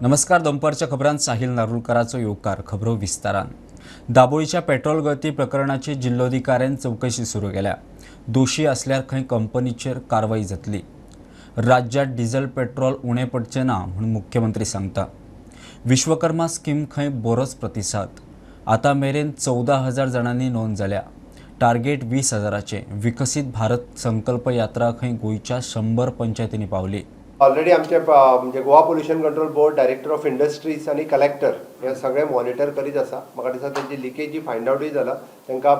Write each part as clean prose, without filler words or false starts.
नमस्कार, दनपारच्या खबरांत साहिल नारुलकराचो येवकार. खबरो विस्तारान. दाबोळीच्या पेट्रोल गळती प्रकरणाची जिल्लोधिकाऱ्यान चवकशी सुरू केल्या. दोशी असल्यार खंय कंपनीचेर कारवाई जातली. राज्यात डिझेल पेट्रोल उणें पडचें ना म्हूण मुख्यमंत्री सांगता. विश्वकर्मा स्कीम खंय बरोच प्रतिसाद. आतां मेरेन 14,000 जाणांनी नोंद जाल्या. टार्गेट 20,000चें. विकसीत भारत संकल्प यात्रा खंय गोंयच्या 100 पंचायतींनी पावली. ऑलरेडी आमचे म्हणजे Goa Pollution Control Board, Director of Industries आनी कलेक्टर हे सगळे मॉनिटर करीत आसा. म्हाका दिसता तेंची लिकेजी फायंड आवटूय जाला. तांकां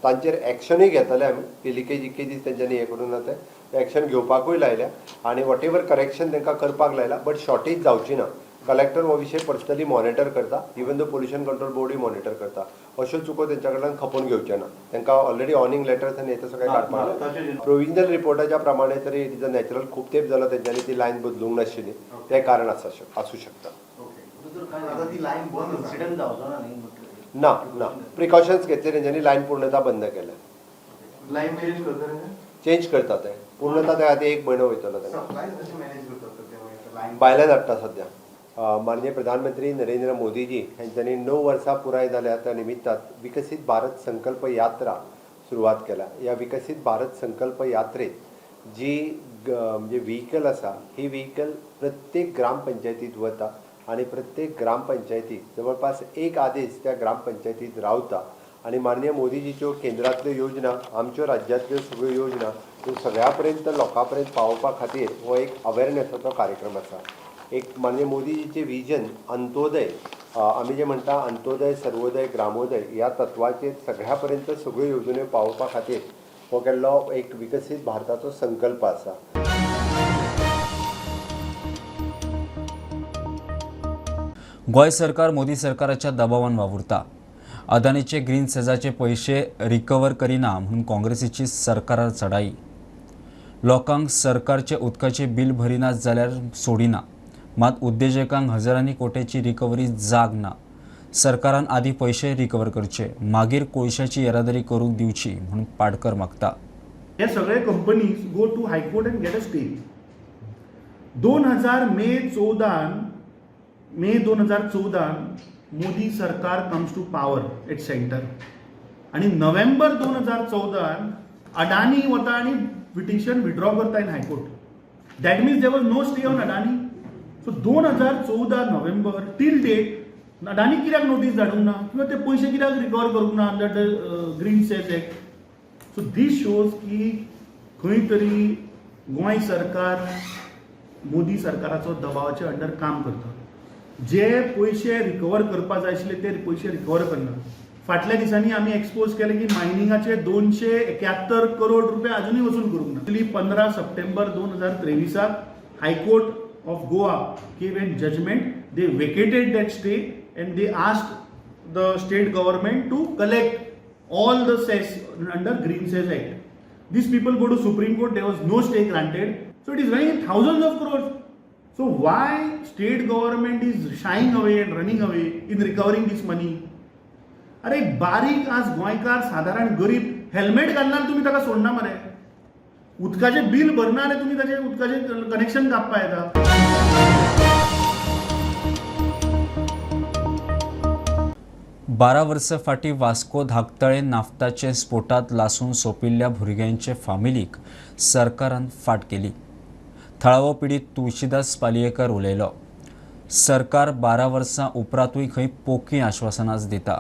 तांचेर एक्शनूय घेतले आमी. ती लिकेज इकेजीस तेंच्यांनी हें करूं ना, तें एक्शन घेवपाकूय लायल्या आनी what ever correction तांकां करपाक लायला, बट शॉर्टेज जावची ना. कलेक्टर हो विशय पर्सनली मॉनिटर करता, इवन दो पोल्युशन कंट्रोल बोर्डूय मॉनिटर करता. अश्यो चुको तेंच्या कडल्यान खपोवन घेवचे ना. तांकां ऑलरेडी वॉर्निंग लेटर्स आनी हे सगळें काडपाक लायला. प्रोविजनल रिपोर्टाच्या प्रमाणे तरी it is a natural. खूब तेंप जालो तेंच्यांनी ती लायन बदलूंक नाशिल्ली, तें कारण आसा आसूं शकता. आता ती लायन बंद आसा. इन्सिडंट जावचो ना न्ही म्हटलं. ना ना, प्रिकॉशन्स घेतले तेंच्यांनी, लायन पूर्णता बंद केल्या. लायन चेंज करतले? चेंज करता ते पूर्णता. त्या खातीर एक म्हयनो वयतलो तांकां. सप्लाय कशें मॅनेज करतात तर ते मागीर लायन? भायल्यान हाडटा सध्या. माननीय प्रधानमंत्री नरेंद्र मोदीजी हेंच्यांनी 9 वर्सां पुराय जाल्या त्या निमित्तान विकसीत भारत संकल्प यात्रा सुरवात केल्या. ह्या विकसीत भारत संकल्प यात्रेत जी म्हणजे व्हिकल आसा, ही व्हिकल प्रत्येक ग्रामपंचायतीत वता आनी प्रत्येक ग्रामपंचायतीक जवळपास एक आदेश त्या ग्रामपंचायतीत रावता आनी माननीय मोदीजीच्यो केंद्रांतल्यो योजना, आमच्यो राज्यांतल्यो सगळ्यो योजना ह्यो सगळ्या पर्यंत, लोकां पर्यंत पावोवपा खातीर हो एक अवेरनेसाचो कार्यक्रम आसा. एक माननीय मोदीजीचे विजन अंत्योदय, आमी जे म्हणटा अंत्योदय, सर्वोदय, ग्रामोदय, ह्या तत्वाचेर सगळ्या पर्यंत सगळ्यो येवजण्यो पावोवपा खातीर हो केल्लो एक विकसीत भारताचो संकल्प आसा. गोंय सरकार मोदी सरकाराच्या दबावान वावुरता. अदानीचे ग्रीन सेजाचे पयशे रिकवर करिना म्हणून काँग्रेसीची सरकारार चढाई. लोकांक सरकारचे उदकाचे बिल भरिनात जाल्यार सोडिना, मात उद्देजकांक हजारांनी कोट्याची रिकवरी जाग ना. सरकारान आदी पयशे रिकवर करचे, मागीर कोळशाची येरादारी करूंक दिवची म्हणून पाडकर मागता. हे सगळे companies go to High Court and get a stay. 2000 मे 14, मे 2014 मोदी सरकार comes to power at centre आणि नोव्हेंबर 2014 अडानी वता आणि पिटिशन विड्रॉ करता in High Court. That means there was no stay on Adani. So 2014 November till date Adani कित्याक notice धाडूंक ना किंवा ते पयशे कित्याक रिकवर करूंक ना under the Green Cess Act? So this shows की खंय तरी गोंय सरकार मोदी सरकाराचो दबावाच्या अंडर काम करता. जे पयशे रिकवर करपा जाय आशिल्ले ते पयशे रिकवर करना. फाटल्या दिसांनी आमी एक्सपोज केले की मायनिंगाचे 271 करोड रुपया अजुनूय वसूल करूंक ना. 15 सप्टेंबर 2023साक High Court of Goa gave an judgment. They vacated that stay and they asked the state government to collect all the cess under Green Cess Act. These people go to Supreme Court, there was no stay granted. So it is running in thousands of crores. So why state government is shying away and running away in recovering this money? अरे, बारीक आज गोंयकार, सादारण गरीब helmet घालना, तुमी ताका सोडना मरे. उदकाचें बिल भरना आनी तुमी ताचें उदकाचें कनेक्शन कापपा येता. 12 वर्सां फाटीं वास्को धाकतळे नाफ्ताचे स्फोटात लासून सोंपिल्ल्या भुरग्यांचे फामिलीक सरकारान फाट केली. थळावो पिडीत तुळशीदास पालयेकर उलयलो, सरकार 12 वर्सां उपरांतूय खंय पोकीं आश्वासनांच दिता.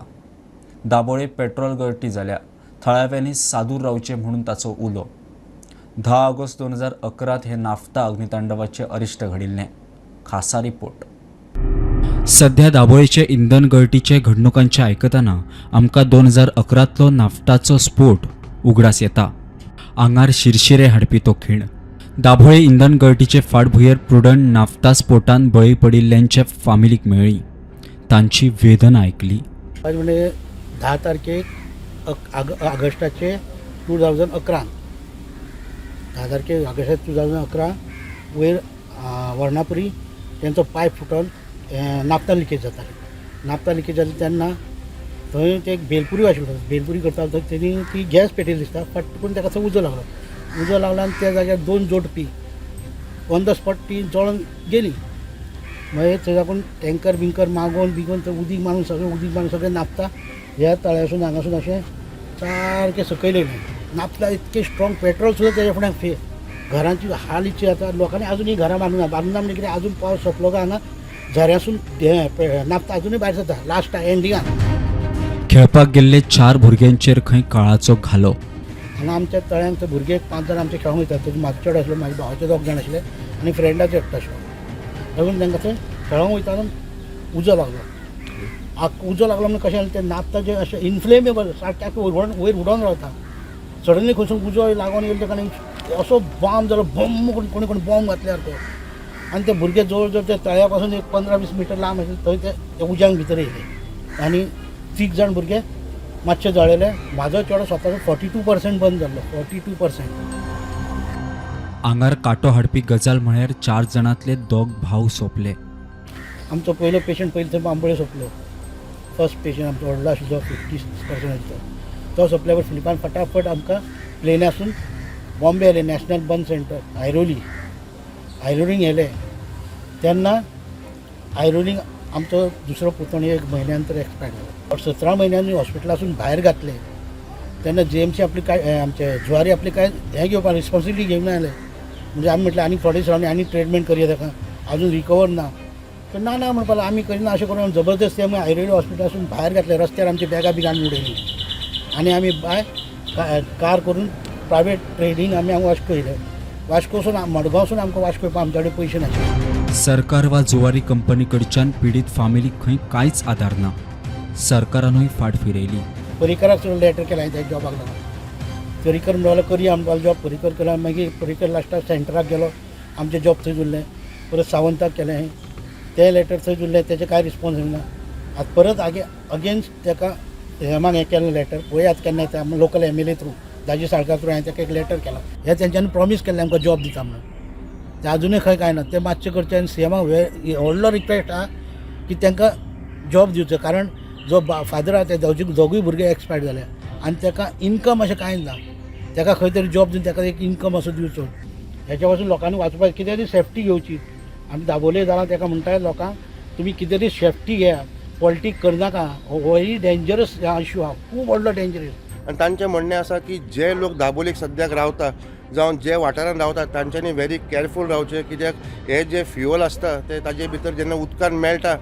दाबोळे पेट्रोल गळटी जाल्या, थळाव्यांनी सादूर रावचें म्हणून ताचो उलो. 10 ऑगस्ट 2011त हे नाफ्ता अग्नितांडवाचें अरिश्ट घडिल्लें. खासा रिपोर्ट. सध्या दाबोळेचे इंधन गळटीचे घडणुकांचे आयकतना आमकां 2011तलो नाफ्ताचो स्फोट उगडास येता. आंगार शिरशिरे हाडपी तो खीण. दाभोळे इंधन गळटीचे फाटभुंयेर प्रुडंट नाफ्ता स्फोटान बळी पडिल्ल्यांच्या फामिलीक मेळ्ळी, तांची वेदना आयकली. आज म्हणजे 10 तारखेक ऑगस्टाचे 2011, 10 तारखेक ऑगस्टाचे 2011 वयर वर्णापुरी तेंचो पायप फुटोन नाफ्ता लिकेज जाताली. नाफ्ता लिकेज जाली तेन्ना थंय ते एक भेलपुरी आशिल्लो, भेलपुरी करता थंय तेणी ती गॅस पेटयली दिसता. फट करून ताका थंय उजो लागलो. उजो लागलो आनी त्या जाग्यार दोन जोडपी ऑन the spot ती जळोन गेली. मागीर थंय साकून टँकर बिंकर मागोवन बिगोवन थंय उदीक मारून सगळें उदीक मारून सगळें नापता ह्या तळ्यासून हांगासून अशें सारकें सकयल येयलें. नापता इतकें स्ट्रॉंग, पेट्रोल सुद्दां तेज्या फुड्यान फे. घरांची हाल इतली जाता लोकांनी. अजून ही घरां बांदूंक ना, बांदूंक ना म्हणजे कितें, अजून पावस सोंपलो काय हांगा झऱ्यासून हें नापता अजुनूय भायर सरता लास्टा एंडिंगाक. खेळपाक गेल्ले चार भुरग्यांचेर खंय काळाचो घालो. हांगा आमच्या तळ्यांत ते भुरगे पांच जाण आमचे खेळोंक वयतात. तातूंत म्हाजो चेडो आसलो, म्हाज्या भावाचे दोग जाण आसले आनी फ्रेंडाचो एकटो आसलो. लागून तांकां थंय खेळोंक वयता उजो लागलो. उजो लागलो म्हणून कशें जालें, तें नापता जें अशें इनफ्लेमेबल, सारकें आख्खें वयर उडोन रावता. सडनली खंयसून उजो लागून येयलो ताका आनी असो बाम जालो, बम्म करून कोणी कोणी बॉम्ब घातल्या सारको. आनी ते भुरगे जवळ जवळ त्या तळ्या पासून एक 15-20 मिटर लांब आशिल्ले, थंय ते उज्यान भितर येयले आनी तीग जाण भुरगे मातशे जळ्ळेले. म्हाजो चेडो स्वताचो 42% बंद जाल्लो, 42%. आंगार कांटो हाडपी गजाल म्हळ्यार चार जाणांतले दोग भाव सोंपले. आमचो पयलो पेशंट पयलीं थंय बांबोळे सोंपलो. फर्स्ट पेशंट आमचो व्हडलो आशिल्लो, 50% तो. तो सोंपल्या फिलिपान फटाफट आमकां प्लेनासून बॉम्बे आयले, नॅशनल बर्न सेंटर ऐरोली. ऐरोलीक येयले तेन्ना ऐरोलीक आमचो दुसरो पुतणी एक म्हयन्या नंतर एक्सपायर्ड जालो. 17 म्हयन्यांनी हॉस्पिटलासून भायर घातले तेन्ना जीएमसी आपली काय, आमचे जुवारी आपली काय हें घेवपाक रिस्पॉन्सिबिलिटी घेवंक नासले. म्हणजे आमी म्हटलें आनी थोडे दिसांनी आनी ट्रिटमेंट करया, ताका अजून रिकवर ना. तर ना ना म्हणपाक लागलो, आमी करिना. अशें करून आमी जबरदस्ती आमी ऐरोली हॉस्पिटलासून भायर घातले. रस्त्यार आमची बॅगां बिगां आमी उडयली आनी आमी बाय कार करून प्रायवेट ट्रेनीन आमी हांगा वास्को येयले. वास्कोसून, मडगांवसून आमकां वास्को येवपाक आमचे कडेन पयशे नाशिल्ले. सरकार वा जुवारी कंपनी कडच्यान पिडीत फामिलीक खंय कांयच आदार ना. सरकारानूय फाट फिरयली. पर्रीकराक सुद्दां लेटर केलें हांवें त्या जॉबाक लागून. पर्रीकर म्हणलो करया म्हणपाक जॉब. पर्रीकर केलो. मागीर पर्रीकर लास्टाक सेंटराक गेलो, आमचें जॉब थंयच उरलें. परत सावंताक केलें हांवें, तें लेटर थंयच उरलें, तेजें कांय रिस्पोन्स येवना. आतां परत आगे अगेन्स्ट ताका हेमाक हें केलें लेटर. पळयात केन्ना येता. लोकल एमएलए थ्रू, दाजी साळकार थ्रू हांवें ताका एक लेटर केलां. हें तेंच्यांनी प्रॉमीस केल्लें आमकां जॉब दिता म्हणून, तें आजुनूय खंय कांय ना. तें मातशें करचें आनी सीएमाक व्हडलो रिक्वेस्ट आहा की तांकां जॉब दिवचो, कारण जो फादर आहा ते दोगूय भुरगे एक्सपायर्ड जाले आनी ताका इनकम अशें कांय ना. ताका खंय तरी जॉब दिवन ताका एक इनकम असो दिवचो. हेच्या पासून लोकांनी वाचपाक कितें तरी सेफ्टी घेवची. आमी दाबोले जाला ताका म्हणटा लोकांक, तुमी कितें तरी सेफ्टी घेया, पॉलिटीक करनाका. होय डेंजरस इशू आहा, खूब व्हडलो डेंजरस. आनी तांचें म्हणणें आसा की जे लोक दाबोलीक सद्याक रावता जावं जे वाठारांत रावता तांच्यांनी व्हेरी कॅरफूल रावचें, कित्याक हें जें फ्युअल आसता तें ताजे भितर जेन्ना उदकान मेळटा,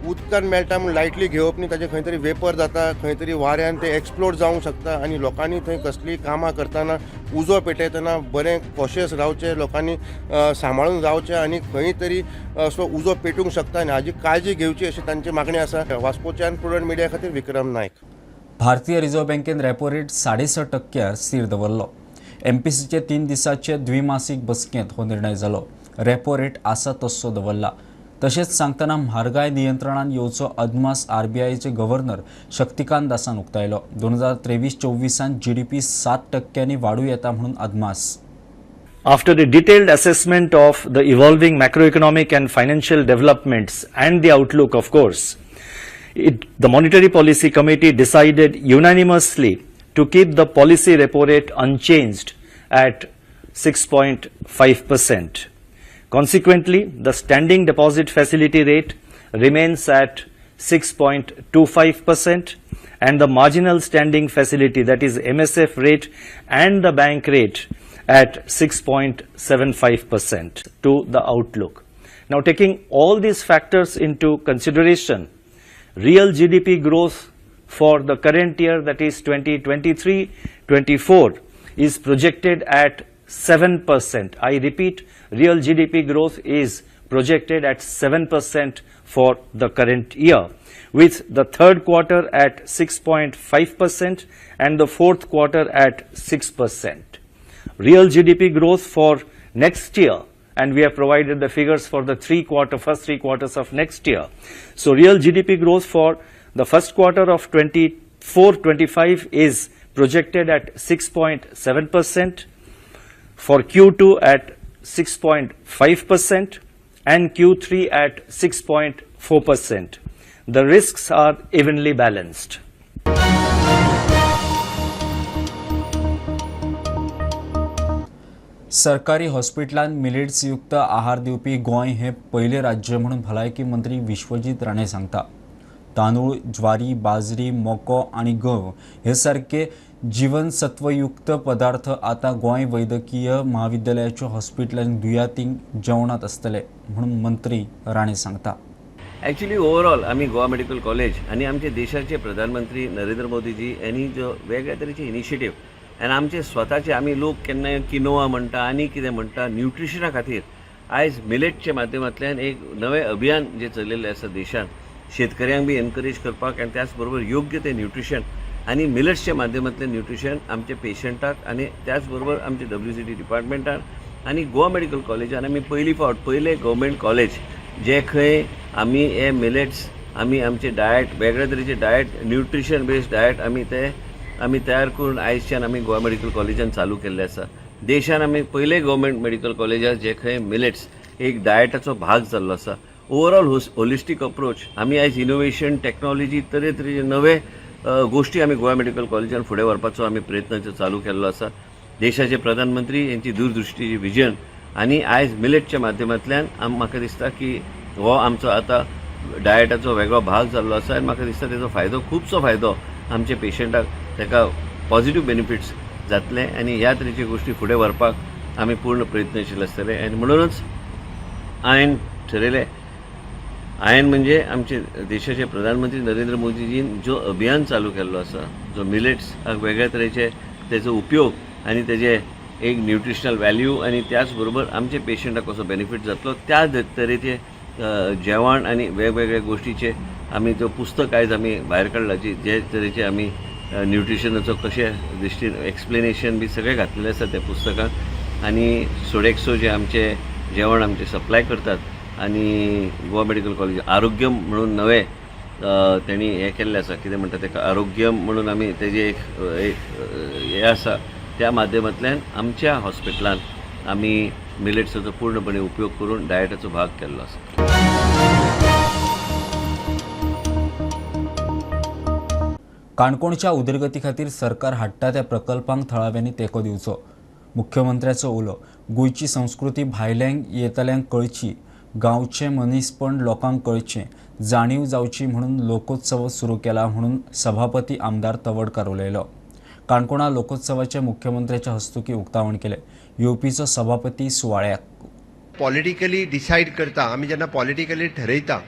उदकान मेळटा म्हूण लायटली घेवप न्ही. ताजें खंय तरी वेपर जाता, खंय तरी वाऱ्यान तें एक्सप्लोड जावंक शकता आनी लोकांनी थंय कसलीय कामां करतना, उजो पेटयतना बरें कॉशियस रावचें लोकांनी, सांबाळून रावचें आनी खंय तरी असो उजो पेटूंक शकता आनी हाजी काळजी घेवची अशी तांची मागणी आसा. वास्कोच्यान प्रुडंट मिडिया खातीर विक्रम नायक. भारतीय रिझर्व्ह बँकेन रेपो रेट 6.5 टक्क्यार स्थीर दवरलो. एमपीसीचे 3 दिसाचे द्विमासीक बसकेंत हो निर्णय जालो. रेपो रेट आसा तस्सो दवरला. तशेंच सांगतना म्हारगाय नियंत्रणात येवचो अदमास आरबीआयचे गव्हर्नर शक्तिकांत दासान उक्तायलो. 2023-24 जीडीपी 7 टक्क्यांनी वाडूं येता म्हणून अदमास. After a detailed assessment of the evolving macroeconomic and financial developments and the outlook, of course, the Monetary Policy Committee decided unanimously to keep the policy repo rate unchanged at 6.5%. Consequently, the standing deposit facility rate remains at 6.25% and the marginal standing facility, that is MSF rate, and the bank rate at 6.75% to the outlook. Now, taking all these factors into consideration, real GDP growth for the current year, that is 2023-24, is projected at 7%. I repeat, real GDP growth is projected at 7% for the current year, with the third quarter at 6.5% and the fourth quarter at 6%. Real GDP growth for next year, and we have provided the figures for the first three quarters of next year. So real GDP growth for the first quarter of 24-25 is projected at 6.7%, for Q2 at 6.5% and Q3 at 6.4%. The risks are evenly balanced. सरकारी हॉस्पिटलांत मिलेट्सयुक्त आहार दिवपी गोंय हें पयलें राज्य म्हणून भलायकी मंत्री विश्वजीत राणे सांगता. तांदूळ, ज्वारी, बाजरी, मको आनी गंव हे सारके जीवनसत्वयुक्त पदार्थ आतां गोंय वैद्यकीय म्हाविद्यालयाच्या हॉस्पिटलांत दुयेंतींक जेवणांत आसतले म्हणून मंत्री राणे सांगता. ॲक्च्युली ओवरऑल आमी गोवा मेडिकल कॉलेज आनी आमचे देशाचे प्रधानमंत्री नरेंद्र मोदीजी यांनी जो वेगळ्या तरेचे इनिशिएटीव आनी आमचे स्वताचे आमी लोक केन्नाय किनोवा म्हणटा आनी कितें म्हणटा, न्युट्रिशना खातीर आयज मिलेटच्या माध्यमांतल्यान एक नवें अभियान जें चलयल्लें आसा देशान, शेतकऱ्यांक बी एनकरेज करपाक आनी त्याच बरोबर योग्य तें न्युट्रिशन आनी मिलेट्सच्या माध्यमांतल्यान न्युट्रिशन आमच्या पेशंटाक आनी त्याच बरोबर आमचे डब्ल्यूसीडी डिपार्टमेंटान आनी गोवा मेडिकल कॉलेजान आमी पयली फावट पयलें गव्हर्मेंट कॉलेज जे खंय आमी हे मिलेट्स आमी आमचे डायट, वेगळ्या तरेचे डायट, न्युट्रिशन बेस्ड डायट आमी ते आमी तयार करून आयजच्यान आमी गोवा मेडिकल कॉलेजान चालू केल्ले आसा. देशान आमी पयले गव्हर्मेंट मेडिकल कॉलेजात जे खंय मिलेट्स एक डायटाचो भाग जाल्लो आसा. ओवरऑल होलिस्टीक अप्रोच आमी आयज इनोवेशन, टॅक्नॉलॉजी, तरेतरेचे नवे गोश्टी आमी गोवा मेडिकल कॉलेजान फुडें व्हरपाचो आमी प्रयत्न चालू केल्लो आसा. देशाचे प्रधानमंत्री यांची दूरदृश्टीची विजन आनी आयज मिलेटच्या माध्यमांतल्यान म्हाका दिसता की हो आमचो आतां डायटाचो वेगळो भाग जाल्लो आसा आनी म्हाका दिसता तेजो फायदो, खुबसो फायदो आमच्या पेशंटाक, ताका पॉझिटीव बेनिफिट्स जातले आनी ह्या तरेच्यो गोश्टी फुडें व्हरपाक आमी पूर्ण प्रयत्नशील आसतले. आनी म्हणूनच हांवें ठरयलें, हांवें म्हणजे आमचे देशाचे प्रधानमंत्री नरेंद्र मोदीजीन जो अभियान चालू केल्लो आसा, जो मिलेट्स वेगळ्या तरेचे तेजो उपयोग आनी तेजे एक न्युट्रिशनल व्हॅल्यू आनी त्याच बरोबर आमचे पेशंटाक कसो बेनिफीट जातलो त्या तरेचे जेवण आनी वेगवेगळ्या गोश्टीचे आमी जो पुस्तक आयज आमी भायर काडला, जी जे तरेचे आमी न्युट्रिशनाचो कशे दृश्टीन एक्सप्लेनेशन बी सगळें घातलेलें आसा त्या पुस्तकांत. आनी सोडेक्सो जे आमचे जेवण आमचे सप्लाय करतात आनी गोवा मेडिकल कॉलेज आरोग्यम म्हणून नवें तेणी हें केल्लें आसा, कितें म्हणटा तेका, आरोग्यम म्हणून आमी तेजें एक एक हें आसा, त्या माध्यमांतल्यान आमच्या हॉस्पिटलांत आमी मिलेट्साचो पूर्णपणे उपयोग करून डायटाचो भाग केल्लो आसा. काणकोणच्या उदरगती खातीर सरकार हाडटा त्या प्रकल्पांक थळाव्यांनी तेंको दिवचो, मुख्यमंत्र्याचो उलो. गोंयची संस्कृती भायल्यांक येतल्यांक कळची, गांवचें मनीसपण लोकांक कळचें, जाणीव जावची म्हणून लोकोत्सव सुरू केला म्हणून सभापती आमदार तवडकार उलयलो. काणकोणा लोकोत्सवाचे मुख्यमंत्र्याच्या हस्तुकीं उक्तावण केलें. युपीचो सभापती सुवाळ्याक पॉलिटिकली डिसायड करता, आमी जेन्ना पॉलिटिकली ठरयता,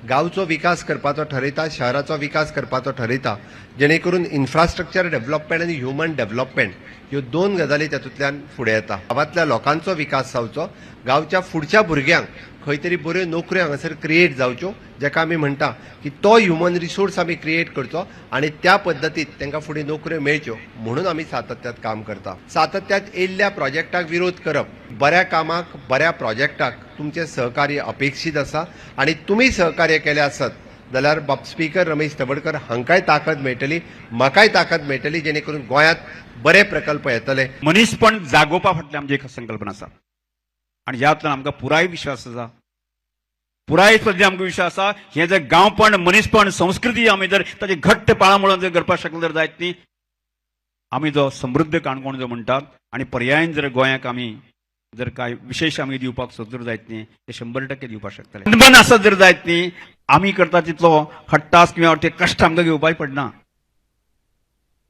गांवचो विकास करपाचो ठरयता, शहराचो विकास करपाचो ठरयता, जेणे करून इन्फ्रास्ट्रक्चर डेव्हलपमेंट आनी ह्युमन डेव्हलपमेंट ह्यो दोन गजाली तातूंतल्यान फुडें येता. गांवांतल्या लोकांचो विकास जावचो, गांवच्या फुडच्या भुरग्यांक खंय तरी बऱ्यो नोकऱ्यो हांगासर क्रिएट जावच्यो, जाका आमी म्हणटा की तो ह्युमन रिसोर्स आमी क्रिएट करचो आनी त्या पद्दतीत तांकां फुडें नोकऱ्यो मेळच्यो म्हणून आमी सातत्यात काम करता. सातत्यात येयल्ल्या प्रोजेक्टाक विरोध करप, बऱ्या कामाक, बऱ्या प्रोजेक्टाक तुमचें सहकार्य अपेक्षीत आसा आनी तुमी सहकार्य केलें आसत जाल्यार बाब स्पीकर रमेश तवडकर हांकांय ताकद मेळटली, म्हाकाय ताकद मेळटली, जेणे करून गोंयांत बरे प्रकल्प येतले. मनीसपण जागोवपा फाटल्यान आमची एक संकल्पना आसा आनी ह्यातल्यान आमकां पुराय विश्वास आसा, पुराय पद्दतीन आमकां विश्वास आसा. हें जर गांवपण, मनीसपण, संस्कृती आमी जर ताची घट्ट पाळां मुळां जर करपाक शकले जर जायत न्ही, आमी जो समृद्ध काणकोण जो म्हणटात आनी पर्यायन जर गोंयाक आमी जर कांय विशेश आमी दिवपाक सोदूर जायत न्ही, ते 100% दिवपाक शकतले. मन आसत जर जायत न्ही, आमी करता तितलो हट्टास किंवा ते कश्ट आमकां घेवपाक पडना.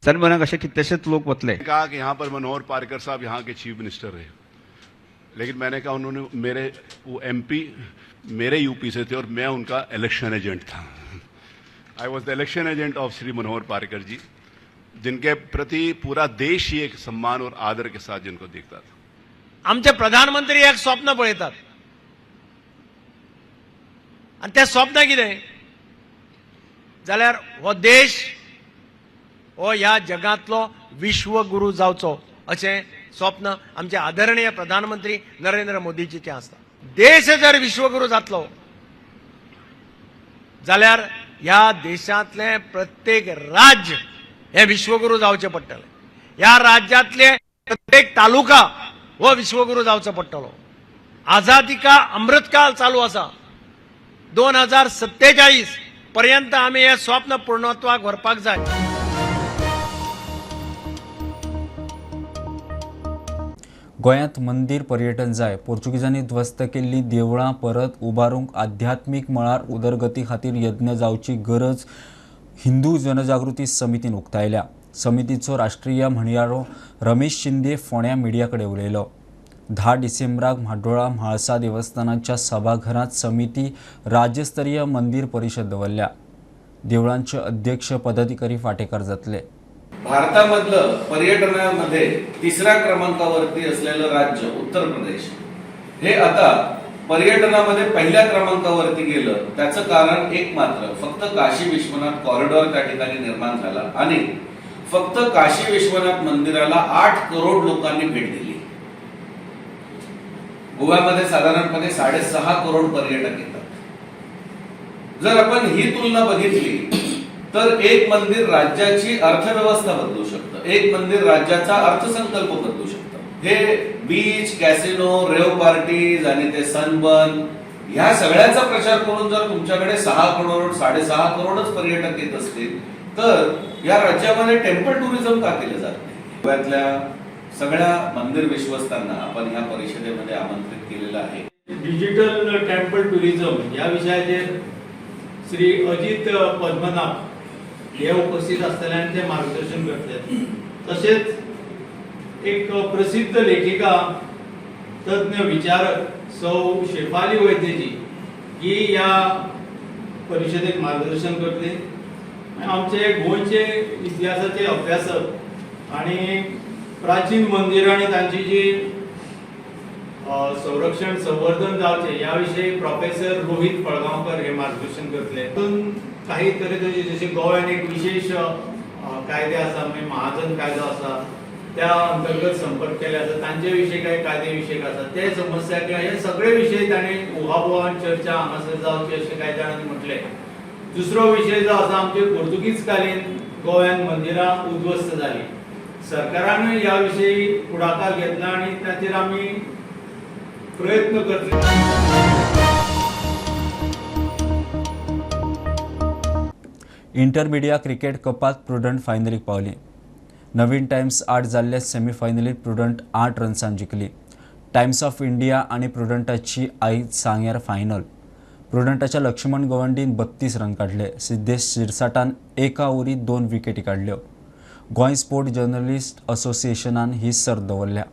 सनबर्नाक अशे कितलेशेच लोक वतले. कहा कि यहाँ पर मनोहर पारिकर साहब यहाँ के चीफ मिनिस्टर रहे, लेकिन मैंने कहा उन्होंने मेरे वो एमपी मेरे यूपी से थे और मैं उनका इलेक्शन एजेंट था. I was the election agent of Shri Manohar Parrikar ji, जिनके प्रति पूरा देश ही एक सम्मान और आदर के साथ जिनको देखता था. आमचे प्रधानमंत्री एक स्वप्न पळयतात आनी तें स्वप्न कितें जाल्यार हो देश हो ह्या जगांतलो विश्वगुरू जावचो अशें स्वप्न आमचे आदरणीय प्रधानमंत्री नरेंद्र मोदीजीचें आसता. देश जर विश्वगुरू जातलो जाल्यार ह्या देशांतलें प्रत्येक राज्य हें विश्वगुरू जावचें पडटलें. ह्या राज्यांतले प्रत्येक तालुका हो विश्वगुरू जावचो पडटलो. आझादी का अमृतकाल चालू आसा. 2047 पर्यंत आमी हें स्वप्न पूर्णत्वाक व्हरपाक जाय. गोंयांत मंदीर पर्यटन जाय. पोर्चुगीजांनी ध्वस्त केल्ली देवळां परत उबारूंक आध्यात्मीक मळार उदरगती खातीर यत्न जावची गरज हिंदू जनजागृती समितीन उक्तायल्या. समितीचो राष्ट्रीय म्हणयारो रमेश शिंदे फोंड्या मिडिया कडेन उलयलो. 10 डिसेंबराक म्हाड्डोळा म्हाळसा देवस्थानाच्या सभाघरांत समिती राज्यस्तरीय मंदीर परिशद दवरल्या. देवळांचे अध्यक्ष पदाधिकारी वांटेकार जातले. भारतामधलं पर्यटनामध्ये तिसऱ्या क्रमांकावरती असलेलं राज्य उत्तर प्रदेश हे आता पर्यटनामध्ये पहिल्या क्रमांकावरती गेलं. त्याचं कारण एक मात्र, फक्त काशी विश्वनाथ कॉरिडॉर त्या ठिकाणी निर्माण झाला आणि फक्त काशी विश्वनाथ मंदिराला 8 करोड लोकांनी भेट दिली. गोव्यामध्ये साधारणपणे 6.5 करोड पर्यटक येतात. जर आपण ही तुलना बघितली तर एक मंदिर राज्याची अर्थव्यवस्था बदलू शकतं, एक मंदिर राज्याचा अर्थसंकल्प बदलू शकतं. हे बीच, कॅसिनो, रेव पार्टीज आणि ते सनबर्न ह्या सगळ्याचा प्रचार करून जर तुमच्याकडे 6 करोड 6.5 करोडच पर्यटक येत असतील तर या राज्यामध्ये टेम्पल टुरिझम का केलं जात नाही? गोव्यातल्या सगळ्या मंदिर विश्वस्तांना आपण ह्या परिषदेमध्ये आमंत्रित केलेलं आहे. डिजिटल टेम्पल टुरिझम ह्या विशयाचेर श्री अजित पद्मनाभ हे उपस्थित आसतले आनी ते मार्गदर्शन करतले. तशेंच एक प्रसिद्ध लेखिका, तज्ञ विचारक सौ शेफाली वैद्यजी ही ह्या परिशदेक मार्गदर्शन करतली. आमचे गोंयचे इतिहासाचे अभ्यासक आनी प्राचीन मंदिरां आनी तांची जी संरक्षण संवर्धन जावचें ह्या विशयी प्रोफेसर रोहित फळगांवकर हे मार्गदर्शन करतले. तातूंत काही तरेतरेचे जशे गोव्यान एक विशेष कायदे आसा, म्हणजे महाजन कायदो आसा, त्या अंतर्गत संपर्क केले आसा, तांचे विशयी काही कायदे विशयक आसा, ते समस्या किंवा हे सगळे विशय तांणी उहापोहान चर्चा हांगासर जावची अशें कांय जाणांनी म्हटलें. दुसरो विशय जो आसा, आमचे पोर्तुगीज कालीन गोव्यान मंदिरां उद्ध्वस्त जाली. सरकारानूय ह्या विशयी फुडाकार घेतला आनी ताचेर आमी प्रयत्न करतले. इंटरमिडिया क्रिकेट कपात प्रुडंट फायनलीक पावली. नवीन टायम्स आठ जाल्ले सेमीफायनलीत प्रुडंट 8 रन्सान जिखली. टायम्स ऑफ इंडिया आनी प्रुडंटाची आयज सांग्यार फायनल. प्रुडंटाच्या लक्ष्मण गवंडीन 32 रन काडले. सिद्धेश शिरसाटान एका ओव्हरीत 2 विकेटी काडल्यो. गोंय स्पोर्ट जर्नलिस्ट असोसिएशनान ही सर्त दवरल्या.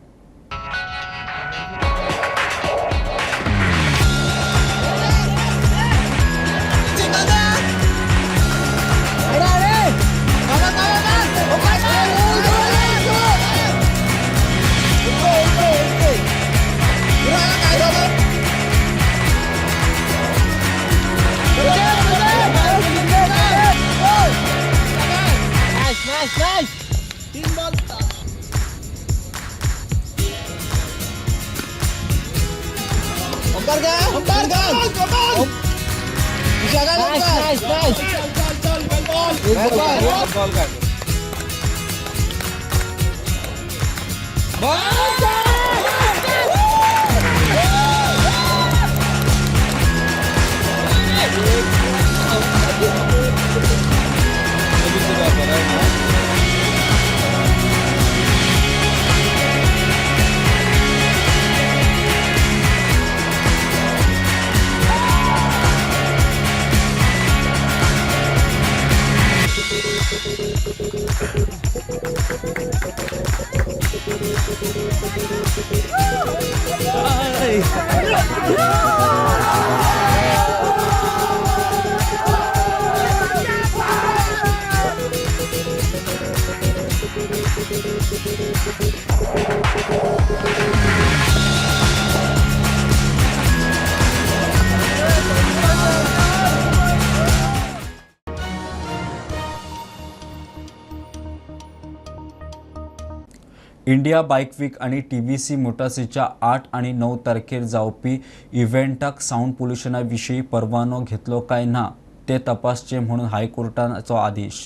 इंडिया बायक वीक आनी टीबीसी मोटार्सीच्या 8 आनी 9 तारखेर जावपी इव्हेंटाक सावंड पोल्युशना विशीं परवानो घेतलो काय ना ते तपासचे म्हणून हायकोर्टाचो आदेश.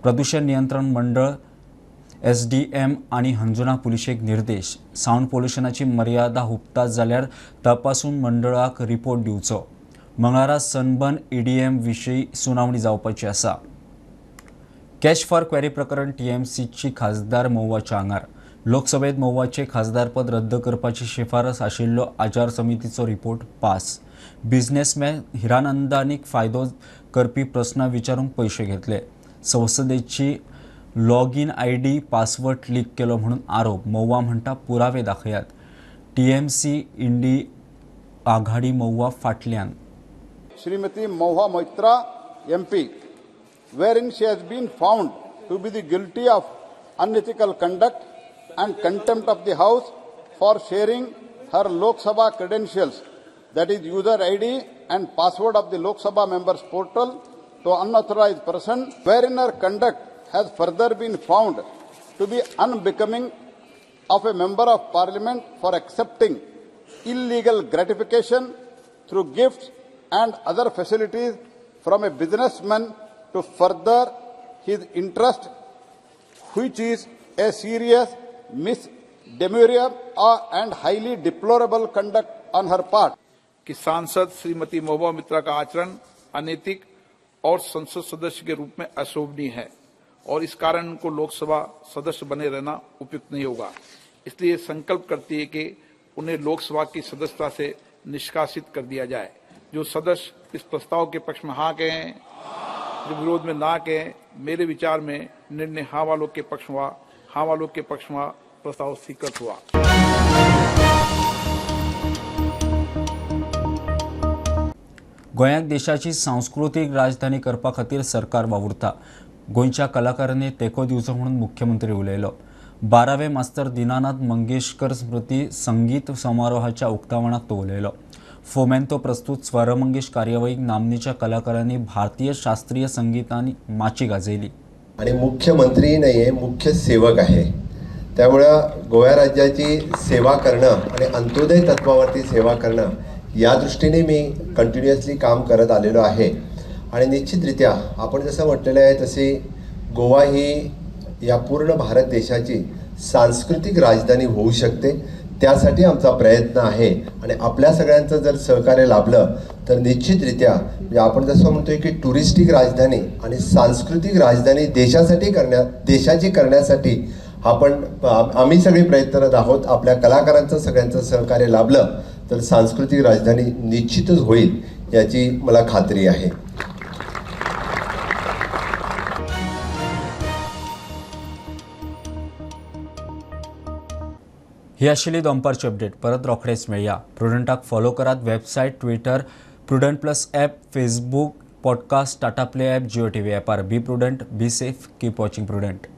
प्रदूषण नियंत्रण मंडळ एसडीएम आनी हंजुणा पुलिशेक निर्देश. सावंड पोल्युशनाची मर्यादा हुपता जाल्यार तपासून मंडळाक रिपोर्ट दिवचो. मंगळारा सनबर्न ईडीएम विशीं सुनावणी जावपाची आसा. कॅश फॉर क्वेरी प्रकरण टीएमसीची खासदार महुआच्या आंगार. लोकसभेत महुआचें खासदारपद रद्द करपाची शिफारस आशिल्लो आचार समितीचो रिपोर्ट पास. बिझनेसमॅन हिरानंदानीक फायदो करपी प्रस्नां विचारूंक पयशे घेतले. संसदेची लॉगीन आयडी पासवर्ड लीक केलो म्हणून आरोप. महुआ म्हणटा पुरावे दाखयात. टीएमसी इंडी आघाडी महुआ फाटल्यान. Shrimati Mahua Moitra MP, wherein she has been found to be the guilty of unethical conduct and contempt of the House for sharing her Lok Sabha credentials, that is user ID and password of the Lok Sabha members portal to unauthorized person, wherein her conduct has further been found to be unbecoming of a member of parliament for accepting illegal gratification through gifts and other facilities from a businessman to further his interest, which is a serious misdemeanor and highly deplorable conduct on her part. कि सांसद श्रीमती महुआ मित्रा का आचरण अनैतिक और संसद सदस्य K रूप में अशोभनीय है और इस कारण उनको लोकसभा सदस्य बने रहना उपयुक्त नहीं होगा। इसलिए संकल्प करती है कि उन्हें लोकसभा की सदस्यता से निष्कासित कर दिया जाए। जो सदस्य इस प्रस्ताव के पक्ष में हाँ कहें, जो विरोध में ना कहें, मेरे विचार में निर्णय हाँ वालों के पक्ष हुआ, हाँ वालों के पक्ष हुआ, प्रस्ताव स्वीकृत हुआ। गोंयाक देशाची सांस्कृतीक राजधानी करपा खातीर सरकार वावुरता. गोंयच्या कलाकारांनी तेंको दिवचो म्हणून मुख्यमंत्री उलयलो. 12वे मास्तर दीनानाथ मंगेशकर स्मृती संगीत समारोहाच्या उक्तावणाक तो उलयलो. फोमेंतो प्रस्तुत स्वरमंगेश कार्यावळीक नामनेच्या कलाकारांनी भारतीय शास्त्रीय संगीतांनी माची गाजयली. आणि मुख्यमंत्री नाही आहे, मुख्य सेवक आहे. त्यामुळं गोव्या राज्याची सेवा करणं आणि अंत्योदय तत्वावरती सेवा करणं या दृष्टीने मी कंटिन्युअसली काम करत आलेलो आहे. आणि निश्चितरित्या आपण जसं म्हटलेलं आहे तशी गोवा ही या पूर्ण भारत देशाची सांस्कृतिक राजधानी होऊ शकते, त्यासाठी आमचा प्रयत्न आहे. आणि आपल्या सगळ्यांचं जर सहकार्य लाभलं तर निश्चितरित्या म्हणजे आपण जसं म्हणतोय की टुरिस्टिक राजधानी आणि सांस्कृतिक राजधानी देशासाठी देशाची करण्यासाठी आपण आम्ही सगळे प्रयत्नरत आहोत. आपल्या कलाकारांचं सगळ्यांचं सहकार्य लाभलं तर सांस्कृतिक राजधानी निश्चितच होईल याची मला खात्री आहे. ही आशिल्ली दनपारची अपडेट. परत रोखडेच मेळया. प्रुडंटाक फॉलो करात. Website, Twitter, Prudent plus app, Facebook, podcast, Tata play app, Jio TV ॲपार. Be prudent, be safe, keep watching Prudent.